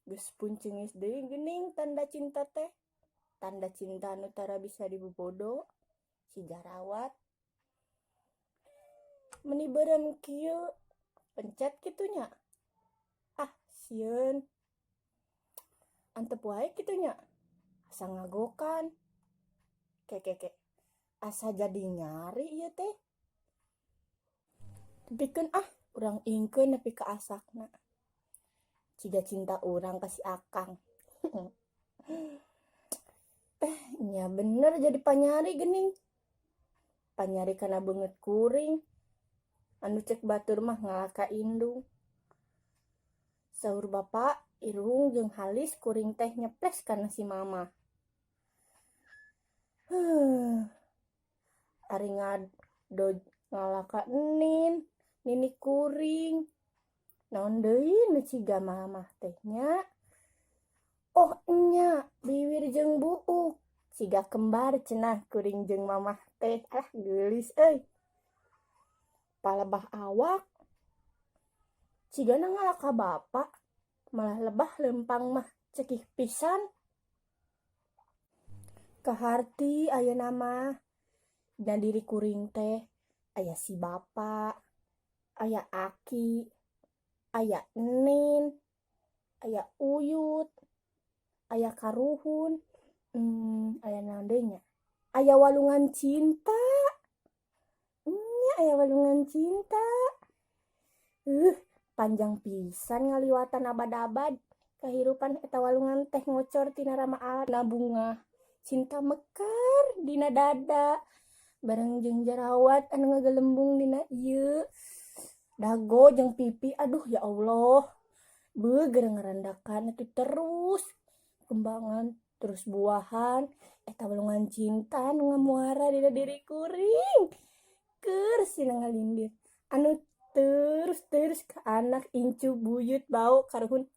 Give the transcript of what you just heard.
Geus punceungis deui geuning tanda cinta teh. Tanda cinta anu tara bisa dibobodo si jarawat. Meni beureum kieu, pencet kitu nya. Ah, sieun. Antep wae kitu nya. Asa ngagokan. Ke ke ke. Asa jadi nyari ieu teh. Tepikeun ah, urang ingkeun nepi ka asakna. Ciga cinta urang ka si Akang. Eh, nya bener jadi panyari geuning. Panyari kana beungeut kuring. Anu cek batur mah ngalah ka indung. Saur bapa, irung jeung halis kuring teh nyeples kana si mama. Huh. Ari ngado ngalah ka Enin, nini kuring. Naon deui nu ciga mamah teh nya? Oh nya, biwir jeung buuk. Ciga kembar cenah kuring jeung mamah teh. Ah, geulis euy. Palebah awak cigana ngalah ka bapa, malah lebah leumpang mah cekih pisan. Kaharti ayeuna mah dina diri kuring teh aya si bapa, aya aki, aya enin, aya uyut, aya karuhun, aya naon deui nya? Aya walungan cinta. Nya aya walungan cinta. Panjang pisan ngaliwatan abad-abad kahirupan eta walungan teh ngocor tina rama na bunga cinta mekar dina dada bareng jeung jarawat anu ngagelembung dina ieu dago jeung pipi. Aduh, ya Allah, beuh, ngarandakan itu terus kembangan terus buahan eta walungan cinta nu ngamuara dina diri kuring, keur sina ngalindir anu terus terus ke anak, incu, buyut, bau, karuhun.